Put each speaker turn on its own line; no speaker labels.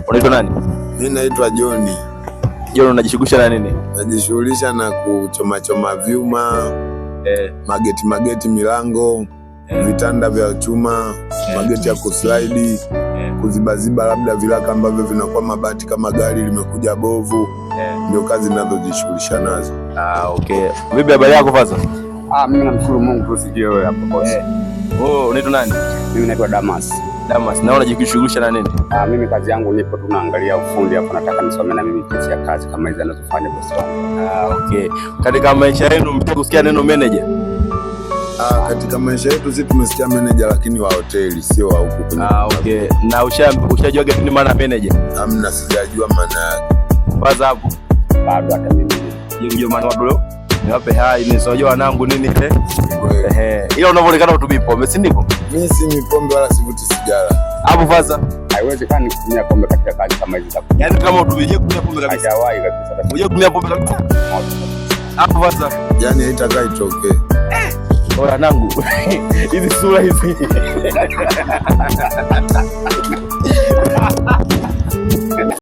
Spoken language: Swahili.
Unaitwa nani?
Mimi naitwa John.
John, unajishughulisha na nini?
Najishughulisha na kuchoma choma vyuma, mageti mageti, milango, vitanda vya chuma, mageti ya kuslide, kuzibaziba labda viraka ambavyo vinakuwa mabati kama gari limekuja bovu. Ndio kazi ninazojishughulisha nazo.
Ah, okay. Vipi habari yako sasa?
Ah, mimi namshukuru Mungu tu, sijui wewe hapo boss.
Oh, unaitwa nani?
Mimi naitwa Damas.
Damas. Na unajishughulisha na nini?
Ah, mimi kazi yangu nipo tu naangalia ufundi hapo, nataka nisome na mimi jinsi ya kazi kama hizi anazofanya boss wangu.
Ah, okay. Katika maisha yenu mtaka kusikia neno manager?
Ah, katika maisha yetu sisi tumesikia manager lakini wa hoteli, sio wa huku kwenye.
Ah, okay. Na ushajuaga nini maana manager?
Hamna, sijajua maana yake.
Kwanza hapo.
Bado hata mimi.
Je, maana watu leo niwape hai ni sio wanangu nini ile?
Kweli.
Ehe. Ila unavyoonekana utumii pombe, si ndivyo?
Mimi sinywi pombe wala sivuti sigara.
Hapo sasa.
Haiwezekani kutumia pombe katika kazi kama hizi za
Yaani kama utumii kutumia pombe kabisa.
Hajawahi kabisa.
Unajua kutumia pombe kabisa? Hapo sasa.
Yaani haitakaa itokee.
Oya nangu. Hizi sura hizi.